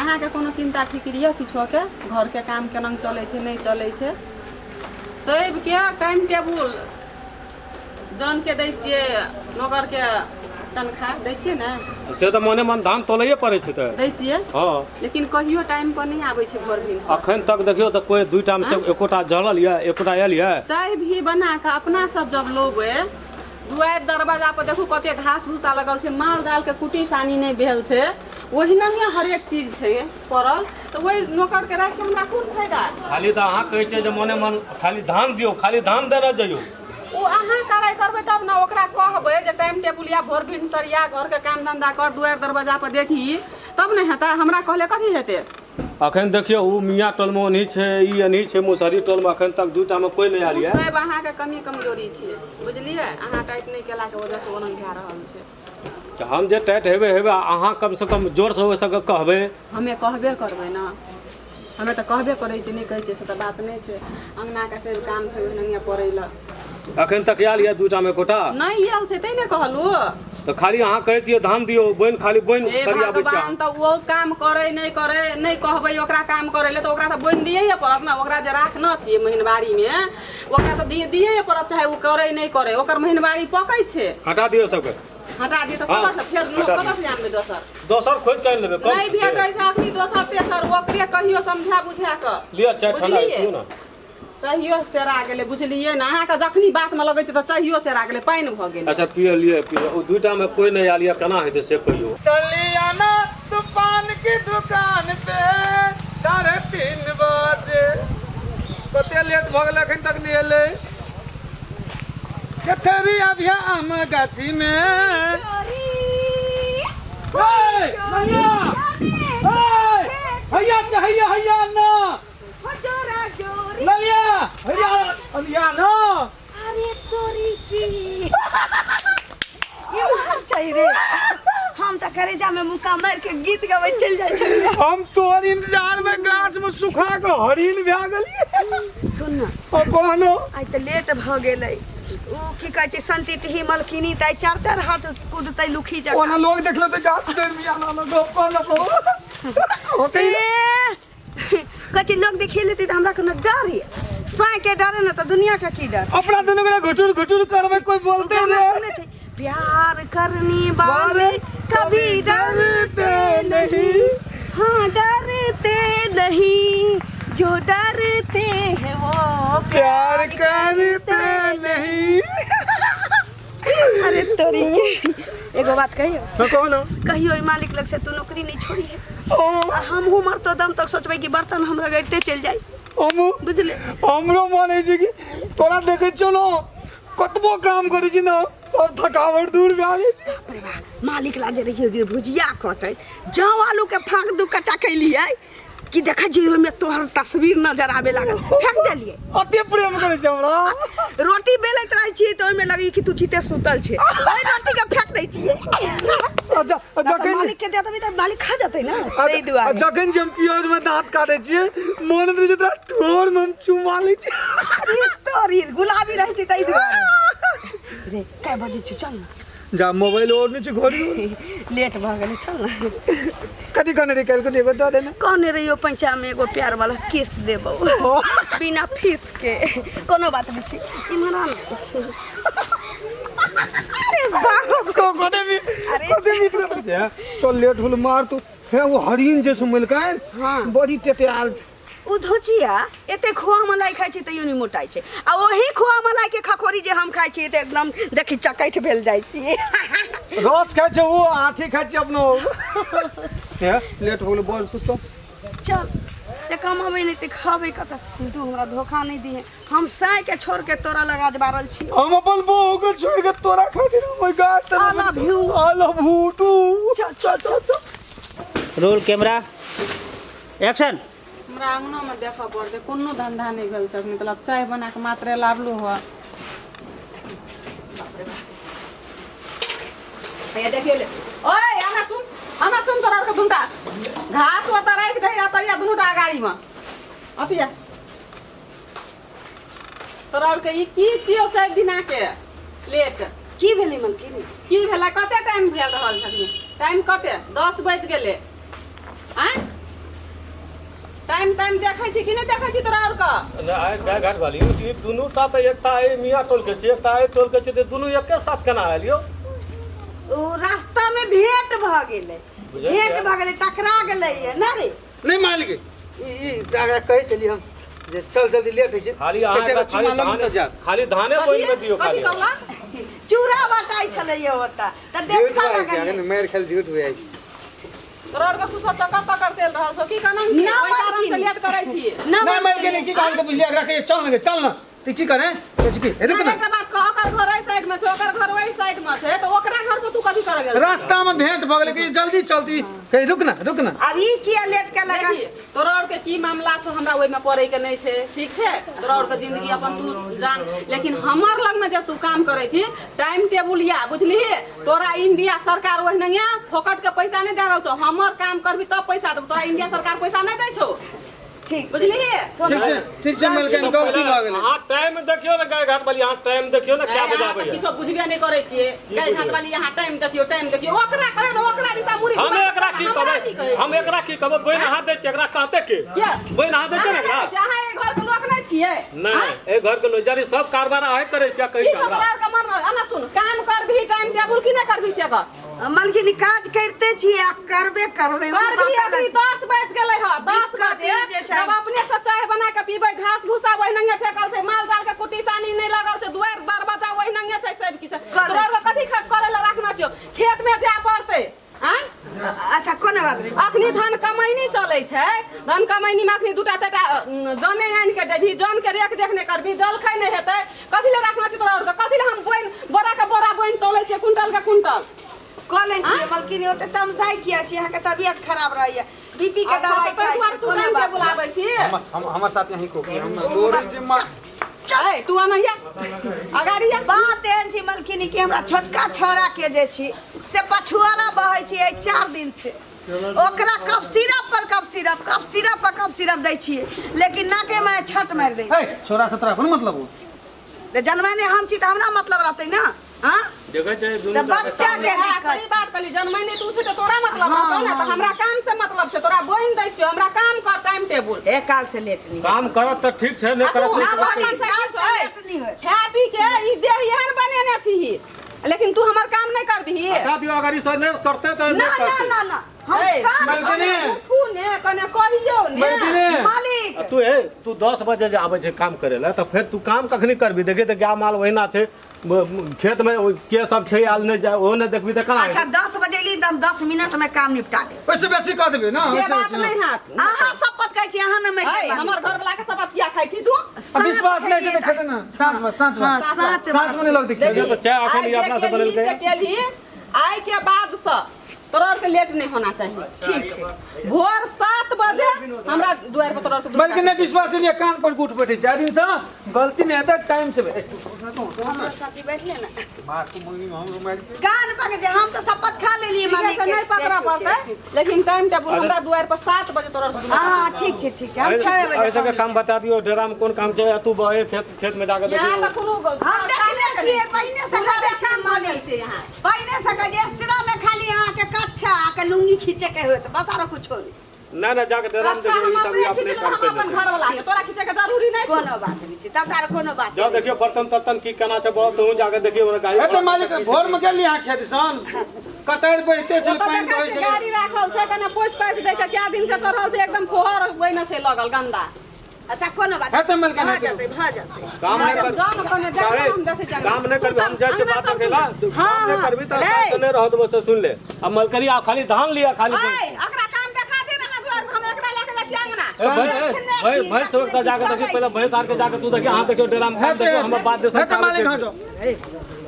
अहाँके कोनो चिन्ता फिक्र यऽ किछोके घरके काम केना चलै छै नहि चलै छै सबके टाइम टेबुल जनके दै छियै नौकरके तनख्वाह दै छियै ने से तऽ मने मन धान तोलैए पड़ै छै तऽ दै छियै हँ लेकिन कहियो टाइम पर नहि आबै छै भोर भिनसर अखन तक देखियौ तऽ कोइ दुइटा मे से एकोटा जड़ल यऽ एकोटा आयल यऽ चाय भी बना कऽ अपना सब जब लोबै दुआरि दरवाजा पर देखू कते घास भूसा लगल छै माल जाल के कुटी सानी नहि भेल छै ओहिनाहे हरेक चीज छै पड़ल तऽ ओहि नौकरके राखि कऽ हमरा कोन फायदा खाली तऽ अहाँ कहै छियै जे मने मन खाली धान दियौ खाली धान देने जइयौ ओ अहाँ कड़ाइ करबै तब ने ओकरा कहबै जे टाइम टेबुल या भोर भिनसर या घरके काम धन्धा कर दुआरि दरवाजा पर देखही तब ने हेतै हमरा कहले कथी हेतै अखन देखियौ ओ मियाँ टोलमे ओनही छै ई एनही छै मुसहरी टोलमे अखन तक दूटामे कोइ नहि आयल ओ यऽ सब अहाँके कमी कमजोरी छियै बुझलियै अहाँ टाइट नहि केलाके वजहसँ ओहन भए रहल छै तऽ हम जे टाइट हेबै हेबै अहाँ कमसँ कम जोरसँ ओहि सबके कहबै हमे कहबे करबै ने हमे तऽ कहबे करै छियै नहि कहै छियै से तऽ बात नहि छै अङ्गनाके से काम छै ओहिनाहिए पड़ै लए अखन तक आयल यऽ दूटामे एकोटा नहि आयल छै तै ने कहलहुँ तऽ खाली अहाँ कहै छियै धान दियौ बोनि खाली बोनि हे करियाबै छियै भगवान तऽ ओ काम करै नहि करै नहि कहबै ओकरा काम करै लए तऽ ओकरा तऽ बोनि दियैए पड़त ने ओकरा जे राखने छियै महिनवारीमे ओकरा तऽ दियैए पड़त चाहे ओ करै नहि करै ओकर महिनवारी पकै छै हटा दियौ सबके हटा दियौ तऽ हँ, कतऽसँ फेर हटा दियौ। कतऽसँ आनबै दोसर दोसर खोजि कऽ आनि लेबै कम नहि छै से। भेटै छै अखनी दोसर तेसर ओकरे कहियो समझा बुझा कऽ लिअ चाय ठंडा बुझलियै पियू ने चाहियो सेरा गेलै बुझलियै ने अहाँके जखनी बातमे लगै छै तऽ चाहियो सेरा गेलै पानि भऽ गेलै अच्छा पिय लिअ पिय ओ दूटामे कोइ नहि आयल यऽ केना हेतै से कहियौ चली आना तू पान की दुकान पे 3:30 बजे कते लेट भऽ गेलै एखन तक नहि एलै कचरी अभिया आम गाछी में ओए, भैया ओए, भैया चाहिए भैया ना ललिया भैया अभिया ना अरे तोरी की ई उहाँ छै रे हम तऽ करेजा में मुक्का मारि के गीत गबै चलि जाइ छलियै हम तोहर इंतजार में गाछ में सुखा के हरिण भए गेलियै सुन ने ओ कहनो आइ तऽ लेट भऽ गेलै ओ की कहै छै संती टिही मलकिनी तऽ आइ चार चार हाथ कुदतै लुखी जकाँ ओना लोग देखले तऽ गाछ तोड़ि मिया ना लोग कहलो होते ए, कहै छै लोग देखिए लेतै तऽ हमरा कोनो डर ये साँय के डरे ने तऽ दुनिया के की डर अपना दुनू गोरा घुटुर घुटुर करबै कोई बोलते गाना नहीं सुनै छै प्यार करने वाले कभी डरते नहीं हाँ डरते नहीं जो डरते हैं वो प्यार करते नहीं अरे तोरी के एगो बात कहियो हाँ, कहो ना कहियो ई मालिक लग से तू नौकरी नहीं छोड़ी है ओ आ हमहूँ मरतो दम तक सोचबै कि बर्तन हम रगड़ते चलि जाई हमू बुझले हमरो मन होइ छै कि तोरा देखै छियौ ने कतबो काम करै छी ने सब थकावट दूर भए जाइ छै बाप रे बा मालिक ला जे रहियो गे भुजिया कटै जँ आलू के फाँक दू कच्चा खैलियै कि देखै छी ओहिमे तोहर तस्वीर नजर आबे लागल फेंक देलियै अते प्रेम करै छै हमरा रोटी बेलैत रहै छियै तऽ ओहिमे लगै कि तू चिते सुतल छै ओहि रोटी के फेंक दै छियै अच्छा जखन मालिक के दे देबै तऽ मालिक खा जेतै ने ताहि दुआरे जखन जे हम प्याज में दांत काटै छियै मन रहै छै तोरा ठोर में हम चुमा लै छियै अरे तोरी गुलाबी रहै छै ताहि दुआरे रे कै बजे छै चल ने जा मोबाइल और नहीं छै घड़ी लेट भऽ गेलै चल ने कथी कहने रही काल्हि कथी एगो दऽ देने कहने रहियो पैंचा में एगो प्यार वाला किस्त देबो बिना फीस के कोनो बात नहीं छै इम्हर आ ने अरे बाप को कते भी कते मीठ कते छै चल लेट होल मार तू हे वो हरिन जे सुमलकै हाँ। बड़ी टेटेआल ओ धोचिया एते खोआ मलाई खाइ छै तैयो नहि मोटाइ छै आ ओही खोआ मलाई के खखोरी जे हम खाइ छियै तऽ एकदम देखी चकैठ भेल जाइ छी रस खाइ छै ओ आठी खाइ छै अपनो हे लेट हो गेलै बोल तू चल चल ते कमाबै नहि ते खाबै कतऽ तू हमरा धोखा नहि दिहे हम साँय के छोड़ के तोरा लगा बारल छी हम अपन बहू के छोड़ के तोरा खातिर oh my God I love you. I love you too चल चल चल चल रोल कैमरा एक्शन हमरा अङ्गनामे देखऽ पड़तै कोनो धन्धा नहि भेल छै अखनी तलक चाय बना कऽ मात्रे लाबलू हँ हैया देखिए ले ओए हमरा सुन हमरा सुन तोरा आरके दुनूटा घास ओतऽ राखि दही आ तरिया दुनूटा अगाड़ीमे अथिया तोरा आरके ई की छियौ सब दिनाके लेट की भेलै मलकिनी की भेलै कते टाइम भेल रहल छथिन टाइम कते 10 बजि गेलै आँय टाइम टाइम देखै छी कि नहि देखै छी तोरा आरके? नहि, आइ गाय घाट वाली ई दुनू टा तऽ एकटा एहि मियाँ टोल के छै, एकटा एहि टोल के छै, तऽ दुनू एके साथ केना आयल यौ? ओ रास्ता में भेंट भऽ गेलै। बुझलियै? भेंट भऽ गेलै, टकरा गेलै ये ना रे। नहि मालिक, ई ई जाके कहै छलियै हम जे चल जल्दी लेट होइ छै। खाली कहै अहाँ छै, एकरा चुमा खाली लेबै धाने तऽ जायब। खाली धाने बोनि मे दियौ कथी खाली। कहला? चूड़ा बटाइ छलै ये ओतऽ तऽ झूठ देखऽ बाजै छै, लगलियै। अखन मारि खायल झूठ बुझाइ छै। तोरा आरके कुछो चक्कर तक्कर चलि रहल छौ की केना की? ना ओहि कारण से मालकिनी। लेट करै छी। ना। नहि मालिक, की कहलकै बुझलियै? एकरा कहियै चल ने गे, चल ने, तऽ की करे? कहै छै कि रुक ना, ने। एकटा बात कह, ओकर घर एहि साइड में छै, ओकर घर ओहि साइड में छै, तऽ ओकरा घर पर तू कथी करऽ गेल? रास्ता में भेंट भऽ गेलै कि जल्दी चलती, कही रुक ना, रुक ना। अब ई किया लेट के लगा? देखी, तोरा और के की मामला छौ हमरा ओहिमे पड़ै के नहि छै, ठीक छै? तोरा और के जिंदगी अपन तू जान, लेकिन हमर लग में जब तू काम करै छी टाइम टेबुल या बुझलिही, तोरा इंडिया सरकार ओहिनंगे फोकट के पैसा नहि दे रहल छौ। हमर काम करबी तब पैसा देबौ, तोरा इंडिया सरकार पैसा नहि दै छौ। ठीक। बुझलिही? ठीक छै, ठीक छै मालिक, गलती भऽ गेलै। अहाँ टाइम देखियौ ने गाय घाट वाली, अहाँ टाइम देखियौ ने क्या अहाँ बजे तऽ आबैया। किछो बुझबे नहि करै छियै। गाय घाट वाली, अहाँ टाइम देखियौ, टाइम देखियौ, ओकरा कहै ने, ओकरा दिशा मुड़ी हम घुमा कऽ एकरा की हमरा की कहबै? कहै? हम एकरा की कहबै? बनि अहाँ दै छियै, एकरा कहते के? किया? बनि अहाँ दै छियै ने अहाँ एकरा? नहि छियै, अहाँ एहि घरके लोक नहि छियै? नहि, एहि घर के लोक जानी सब कारबार अहाँ करै छियै, कहै की छियै छौ हमरा। तोरा आरके मन? एना सुन, काम करबिही टाइम टेबुल की नहि करबिही से कह। मलकिनी, काज करिते छी आ करबे करबै, ओ करबिही। बात अखनी अलग छै। 10 बाजि गेलै हँ, 10 दिक्कत बजे ई जे छै। जब अपने से चाय बना के पीबै, घास भूसा ओहिनंगे फेकल छै, माल जाल के कुट्टी सानी नहि लगल छै, दुआरि दरवाजा ओहिनंगे छै, सब किछु। करै। तोरा आरके कथी करै लए राखने छियौ? खेत मे जाय पड़तै आँय? अच्छा, कोनो बात नहि। अखनी धान कमैनी चलै छै, धान कमैनी मे अखनी दूटा चारिटा जने आनि के देबही, जन के रेख देख नहि करबही, जलखै नहि हेतै। कथी लए राखने छी तोरा आरके? कथी लए हम बोनि बोरा के बोरा बोनि तोलै छियै, कुंटल के कुंटल? कऽ लै छियै मलकिनी, ओते तमसाइ किया छी? अहाँके तबियत खराब रहैया, बीपी के अच्छा, दवाइ तऽ ताहि खाइ दुआरे छी, तू कोनो टाइम के बात नहि। बुलाबै छी? हमर साथ यहीं कोकी हम तोरी जिम्मा। ऐ, तू अनैया अगाड़ी या। बात एहन छी मलकिनी कि हमरा छोटका छौड़ा के जे छी से पछुआरा बहै छी एहि 4 दिन से। ओकरा कफ सिरप पर कफ सिरप, कफ सिरप पर कफ सिरप दै छियै, लेकिन नाके में छट मारि दै। हे, छोरा से तोरा कोन मतलब हो? तऽ जनमैने हम छी तऽ हमरा मतलब रहतै ने? हाँ, देखै छै दुनू तऽ टा के बच्चा के हाँ, दिक्कत। सही बात कहली, जनमैने तू छै तऽ तोरा मतलब रहतौ ने, तऽ हमरा काम से मतलब छै। तोरा बोनि दै छियौ, हमरा काम कर टाइम टेबुल। हे, काल से लेट नहीं। काम करत तऽ ठीक छै, नहि करत आ तू नहि ना तऽ मालिक, काल से लेट नहीं होय। खा पी के ई देह एहन बनेने छीही, लेकिन तू हमर काम नहि करबिही। हटा दियौ, अगर ई सब नहि करतै तऽ ना नहि ना करतै। ना ना, हम ए, काम मालकिनी। उठू ने, कने कहियौ ने। मालकिनी। मालिक। आ तू हे, तू 10 बजे जे आबै छै काम करै लए, तऽ फेर तू काम कखनी करबी? देखी तऽ गाय माल ओहिना छै, खेत में के सब छै आयल नहि जाय, ओहो नहि देखबी तऽ केना अच्छा, 10 बजे एली तऽ हम 10 मिनट में काम निपटा देब। ओहिसँ बेसी कऽ देबै ने? से ओहिसँ बात बेसी, नहि हँ। हैत। अहाँ शपथ खाइ छी, अहाँ नहि मरि ऐ, जायब। हमर घर वाला के शपथ किया खाइ छी तू? आ विश्वास नहि छै तऽ खेतै ने साँझ मे, साँझ मे। हाँ, साँच। साँझ मे नहि लगतै। देखी, तऽ चाय अखन आइ ई अपना जे से केलही बनेलकै। से केलही, आइ के बाद से तोरा आरके लेट नहि होना चाहिए। ठीक छै। भोर 7 बजे हमरा दुआरि पर तोरा आरके दूध। बल्कि नहि विश्वास लिए कान पर गुठ बैठे छै, दिन से गलती नहि हेतै, टाइम से। हमरो साथी बैठले ने। मार तू मंगनी में हमरो मारि के। कान पकड़ जे हम तऽ शपथ खा लेलियै ठीक है, मालिक से के। नहि पकड़ऽ पड़तै, लेकिन टाइम टेबुल हमरा दुआरि पर 7 बजे तोरा आरके दूध। हाँ हाँ, ठीक छै, ठीक छै, हम 6 एहि बजे सबके काम बता दियौ, डेरा में कोन काम छै, आ तू बहे खेत खेत में जाके यहाँ देखियौ। तऽ कोनो हम देखने छियै, पहिने से करै छियै मालिक। छै यहाँ। पहिने से कहै एक्स्ट्रा में खाली अहाँके कच्छा आ के लुंगी खींचे के होत, बस, आरो कुछो नहि। नहि नहि, जाके डेरा में अच्छा, देखियौ, हम ई सब अपने ई अपने खींच काम लेब, हम करि अपन लेतै। घर वाला के तोरा खींचे के जरूरी नहि छै। कोनो बात नहि छै, तब तऽ आरो कोनो बात जाओ नहि। देखियौ बर्तन तर्तन की केना छै, बहुत तू जाके देखियौ ओकरा गाड़ी। हेतै मालिक, भोर मे गेलियै अहाँ खेत सन, कटारि बहिते छै, ओतऽ पानि देखै बहै छियै छै। गाड़ी राखल छै, कने पोछि ताछि दै छै, कए दिन से चढ़ल छै, एकदम फोहर ओहिमे छै लगल गन्दा। अच्छा, कोनो बात हेतै मालिक, भऽ हेतै। जेतै, भऽ जेतै। काम नहि कर। जाउ ने कने देखबै, हम देखै छियै। काम नहि करबी, हम जाइ छियै बात देखै ला। तू हाँ, काम नहि हाँ। करबी तऽ रे। काज नहि रहत बस, सुन ले। आ मलकरी आ खाली धान लिअ खाली। ऐ, एकरा काम देखा दे ने दुआर पर, हम एकरा लए के जाइ छियै अंगना। ए, भैंस देखने भैंस छी, भैंस देखने सब जाके छी, देखी पहिले चलै। भैंस आर के जाके तू देखी, अहाँ देखियौ डेरा में काम हेतै देखियौ, हमर बात देसन। हेतै मालिक, हाँ जाओ।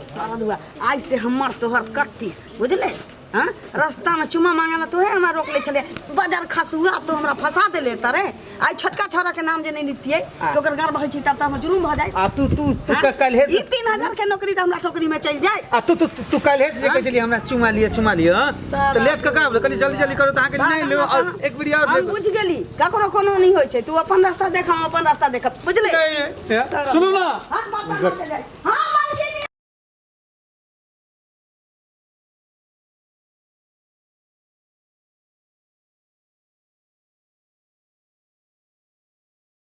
सारा दुआ आइ से हमर तोहर कट्टीस, बुझले? हाँ, रास्ता में चुमा मांगे ला तोहे हमरा रोक ले छले, बाजार खसुआ तो हमरा फंसा देले तरे। आइ छोटका छोरा के नाम जे नहीं लितियै तो ओकर गर्व होइ छी, तब तऽ हमर जुलुम भऽ जाय। आ तू तू तू हाँ? काल्हे ई 3000 के नौकरी तऽ हमरा टोकरी में चलि जाय। आ तू तू तू काल्हे से जे कहै छलियै हमरा चुमा लिअ, चुमा लिअ, तऽ लेट कऽ कहाँ? कहली जल्दी जल्दी करू तऽ अहाँके नहि लिअ और एक बेरी और हम बुझि गेली, ककरो कोनो नहीं होइ छै। तू अपन रास्ता देख, हम अपन रास्ता देखब, बुझले? नहीं, सुनू ना। हाँ, बात लऽ के जाइ। हाँ।